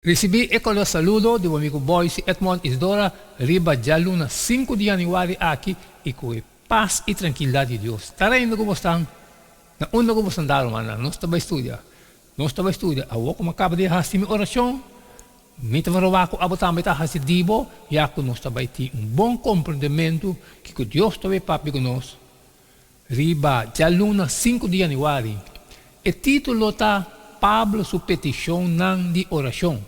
Risibí e kolor saludo di bo amigu Boyce Edmond Isidora riba djaluna sinku di yanüari aki i ku e pas i trankildat di Dios ta reina ku bosnan na unda ku bosnan ta rumannan. Nos ta bai studia. Nos ta bai studia. Awor ku mi a kaba di hasi mi orashon, mi ta roba ku abo tambe ta hasi di bo, ya ku nos ta bai tin un bon komprendementu kiko Dios ta bai papia ku nos Riba djaluna sinku di yanüari, e título ta Pablo su petishonnan di orashon.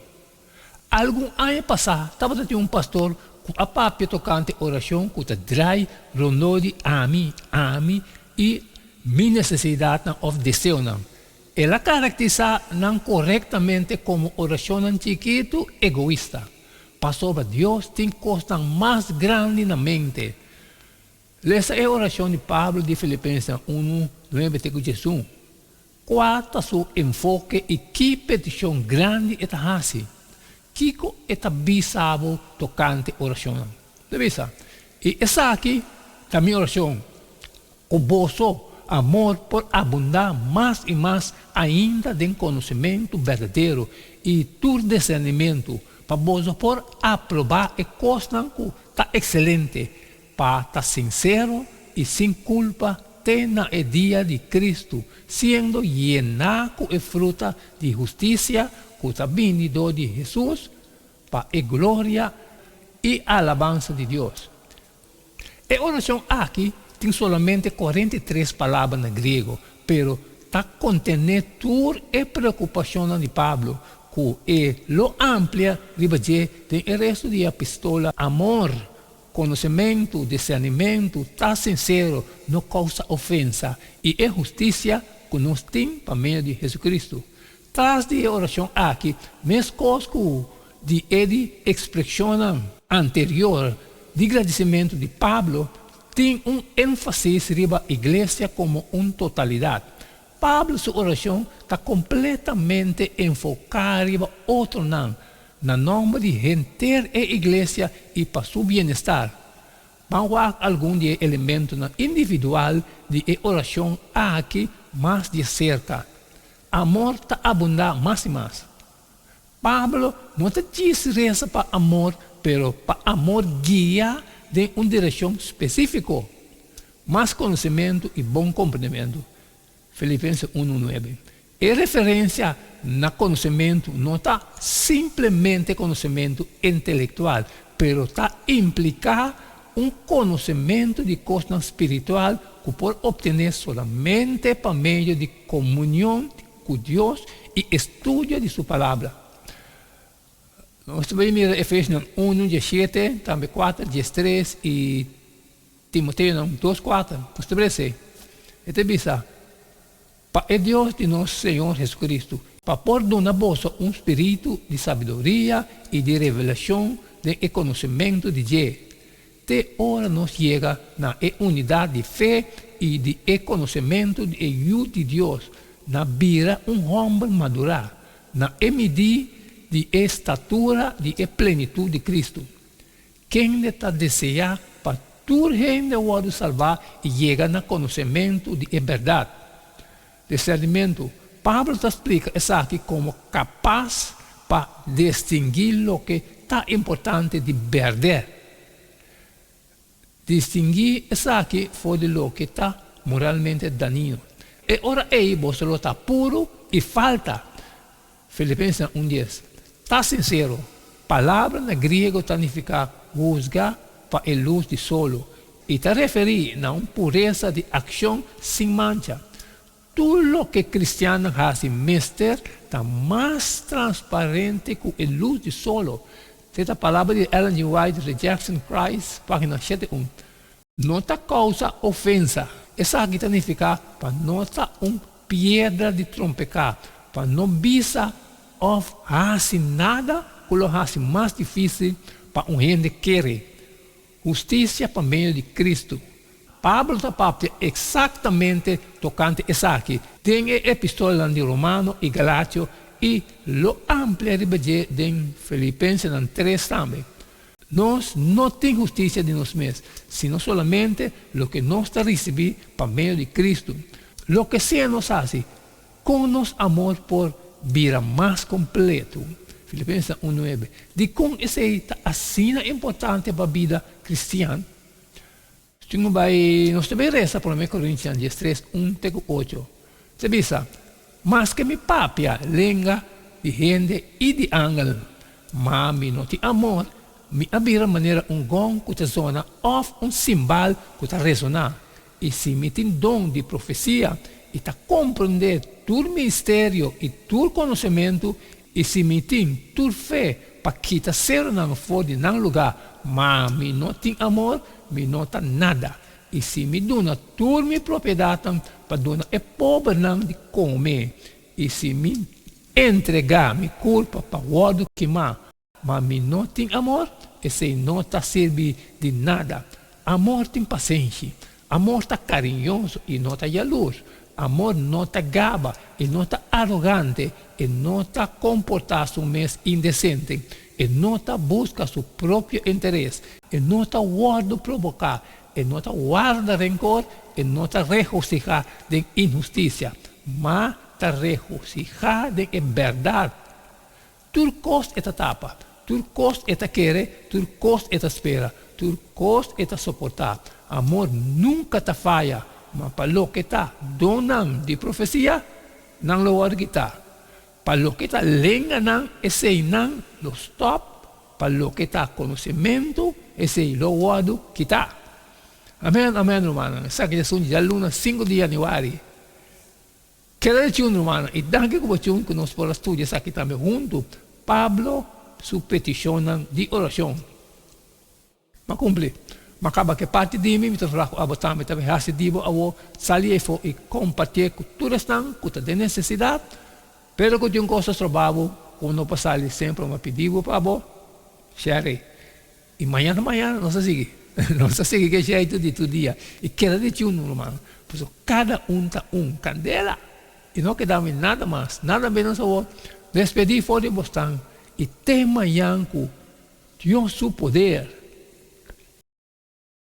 Algun aña pasá tabata tin un pastor ku a papia tokante orashon ku ta drai rondó di ami, ami i mi nesesidatnan òf deseonan. El a karakterisá nan korektamente komo orashonnan chikitu egoista, pasobra Dios tin kosnan mas grandi na mente. Lesa e orashon di Pablo di Filipensenan unu, nuebe te ku diesun. Kua ta su enfoke i ki petishon grandi e ta hasi? Kiko e ta bisa bo tokante orashonnan? E ta bisa, I esaki ta mi orashon, ku boso amor por abundá mas i mas ainda den konosementu berdadero i tur disernimentu, pa boso por aprobá e kosnan ku ta ekselente, Pa ta sinsero i sin kulpa te na e dia di Kristu, siendo yená ku e fruta di hustisia ku ta bini dor di Hesus, pa e gloria i alabansa di Dios. E orashon aki tin solamente 43 palabra na griego, pero ta kontené tur e preokupashonnan di Pablo ku e lo amplia riba dje den e restu di e epistola. Amor Konosementu, disernimentu, ta sinsero, no kousa ofensa, i e hustisia ku nos tin pa medio di Hesukristu. Tras di e orashon aki, meskos ku di e di ekspreshonnan anterior di gradisimentu di Pablo, tin un énfasis riba iglesia komo un totalidat. Pablo su orashon ta kompletamente enfoká riba otronan, Na nòmber di henter e iglesia i pa su bienestar. Ban wak algun di e elementonan individual di e orashon aki mas di serka. Amor ta abundá mas i mas. Pablo no ta djis resa pa amor, pero pa amor guia den un direkshon spesífiko. Mas konosementu i bon komprendementu. Filipenses unu nuebe. E referensia na konosementu no ta simplemente konosementu intelektual, pero ta impliká un konosementu di kosnan spiritual ku por optené solamente pa medio di komunion ku Dios i estudio di su Palabra. Nos ta bai mira Efesionan unu diesshete, tambe kuater diestres i Timoteonan dos kuater. Nos ta bai esei. E ta bisa. Pa e Dios di nos Señor Jesucristo, pa por duna boso un spiritu di sabiduria i di revelashon den e konosementu di dje, te ora nos yega na e unidat di fe i di e konosementu di e Yu di Dios, na bira un hòmber madurá, na e midí di e statura di e plenitut di Cristo. Kende ta deseá pa tur hende wòrdu salbá i yega na konosementu di e bèrdat. Disernimentu, Pablo ta splika esaki komo kapas pa distinguí loke ta importante di bèrdè. Distinguí esaki for di loke ta moralmente dañino. E ora ei boso lo ta puru i falta. Filipensenan un dies. Ta sinsero, Palabra na griego ta nifiká husga pa e lus di solo i ta referí na un puresa di akshon sin mancha. Tur loke kristiannan hasi mester ta mas transparente ku e lus di solo. Te ta palabra di Ellen G. White, Rejection Christ, página shete un. No ta kousa ofensa. Esaki ta nifiká pa no ta un piedra di trompeká, pa no bisa òf hasi nada ku lo hasi mas difísil pa un hende kere. Hustisia pa medio di Kristu. Pablo ta papia eksaktamente tokante esaki den e epistolanan di Romano i Galatio i lo amplia riba dje den Filipensenan tres tambe. Nos no tin hustisia di nos mes, sino solamente loke nos ta risibí pa medio di Kristu. Loke sea nos hasi, kon nos amor por bira mas kompletu? Filipensenan un nuebe. Dikon esei ta asina importante pa bida kristian? Tin ku bai, nos ta bai resa Promé Korintian diestres, un te ku ocho. Ta bisa, Maske mi papia lenga di hende i di angel, ma mi no tin amor, mi a bira manera un gong ku ta zona òf un simbal ku ta resoná. I si mi tin don di profesia i ta komprendé tur misterio i tur konosementu, i si mi tin tur fe pa kita serunan for di nan lugá, ma mi no tin amor, mi no ta nada. I si mi duna tur mi propiedatnan pa duna e pobernan di kome, i si mi entregá mi kurpa pa wòrdu kimá, Ma mi no tin amor, esei no ta sirbi di nada. Amor tin pasenshi. Amor ta kariñoso i no ta yalurs. Amor no ta gaba i no ta arogante, e no ta komportá su mes indesente, e no ta buska su propio interes, e no ta wòrdu proboká, e no ta warda renkor, e no ta regosihá den inhustisia, ma ta regosihá den e bèrdat. Tur kos e ta tapa, tur kos e ta kere, tur kos e ta spera, tur kos e ta soportá. Amor nunka ta faya, ma pa loke ta donnan di profesia, nan lo wòrdu kitá. Pa loke ta lenganan, eseinan lo stòp, pa loke ta konosementu, esei lo wòrdu kitá. Amèn, amèn, rumannan. Esaki ta esun djaluna sinku di yanüari. Keda di tjun, rumannan, i danki ku bo tjun ku nos por a studia esaki tambe huntu, Pablo su petishonnan di orashon. M'a kumpli. M'a kaba ku e parti di mi, mi ta spera ku abo tambe ta bin hasi di bo awor, sali efo i kompartié ku tur esnan ku ta den nesesidat, pero ku tin un kos ta stroba bo ku no por sali semper m'a pidi bo pa abo share. I mañana mañana nos a sigui. Nos a sigui ku e sheitu di tur dia. I keda di tjun, ruman. Pasobra kada un ta un kandela. I no keda mi nada mas, nada menos awor. Despedí for di bosnan i te mañan ku Dios su poder.